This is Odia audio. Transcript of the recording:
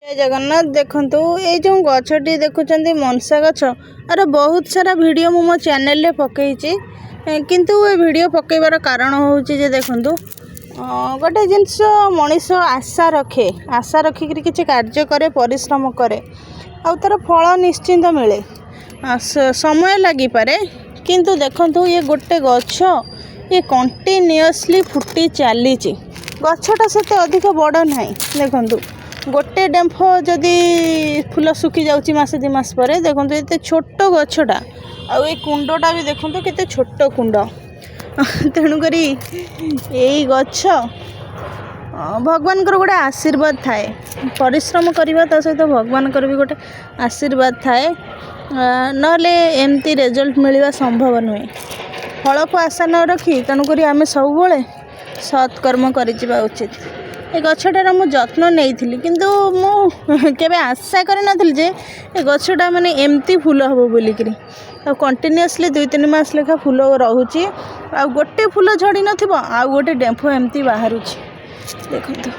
ଜୟ ଜଗନ୍ନାଥ। ଦେଖନ୍ତୁ, ଏଇ ଯେଉଁ ଗଛଟି ଦେଖୁଛନ୍ତି, ମନସା ଗଛ, ଆର ବହୁତ ସାରା ଭିଡ଼ିଓ ମୁଁ ମୋ ଚ୍ୟାନେଲରେ ପକେଇଛି। କିନ୍ତୁ ଏ ଭିଡ଼ିଓ ପକେଇବାର କାରଣ ହେଉଛି ଯେ ଦେଖନ୍ତୁ, ଗୋଟେ ଜିନିଷ ମଣିଷ ଆଶା ରଖେ, ଆଶା ରଖିକିରି କିଛି କାର୍ଯ୍ୟ କରେ, ପରିଶ୍ରମ କରେ ଆଉ ତା'ର ଫଳ ନିଶ୍ଚିନ୍ତ ମିଳେ। ସମୟ ଲାଗିପାରେ, କିନ୍ତୁ ଦେଖନ୍ତୁ, ଇଏ ଗୋଟେ ଗଛ, ଇଏ କଣ୍ଟିନ୍ୟୁଅସଲି ଫୁଟି ଚାଲିଛି। ଗଛଟା ସେତେ ଅଧିକ ବଡ଼ ନାହିଁ। ଦେଖନ୍ତୁ, ଗୋଟେ ଡେମ୍ଫ ଯଦି ଫୁଲ ଶୁଖି ଯାଉଛି ମାସେ 2 ମାସ ପରେ। ଦେଖନ୍ତୁ, ଏତେ ଛୋଟ ଗଛଟା ଆଉ ଏଇ କୁଣ୍ଡଟା ବି ଦେଖନ୍ତୁ, କେତେ ଛୋଟ କୁଣ୍ଡ। ତେଣୁକରି ଏଇ ଗଛ ଭଗବାନଙ୍କର ଗୋଟେ ଆଶୀର୍ବାଦ ଥାଏ। ପରିଶ୍ରମ କରିବା ତା ସହିତ ଭଗବାନଙ୍କର ବି ଗୋଟେ ଆଶୀର୍ବାଦ ଥାଏ, ନହେଲେ ଏମିତି ରେଜଲ୍ଟ ମିଳିବା ସମ୍ଭବ ନୁହେଁ। ଫଳକୁ ଆଶା ନ ରଖି ତେଣୁକରି ଆମେ ସବୁବେଳେ ସତ୍କର୍ମ କରିଯିବା ଉଚିତ। ଏ ଗଛଟାର ମୁଁ ଯତ୍ନ ନେଇଥିଲି, କିନ୍ତୁ ମୁଁ କେବେ ଆଶା କରିନଥିଲି ଯେ ଏ ଗଛଟା ମାନେ ଏମିତି ଫୁଲ ହେବ ବୋଲିକିରି। ଆଉ କଣ୍ଟିନ୍ୟୁଅସଲି 2-3 ମାସ ଲେଖା ଫୁଲ ରହୁଛି ଆଉ ଗୋଟେ ଫୁଲ ଝଡ଼ି ନଥିବ, ଆଉ ଗୋଟେ ଡେମ୍ଫ ଏମିତି ବାହାରୁଛି। ଦେଖନ୍ତୁ।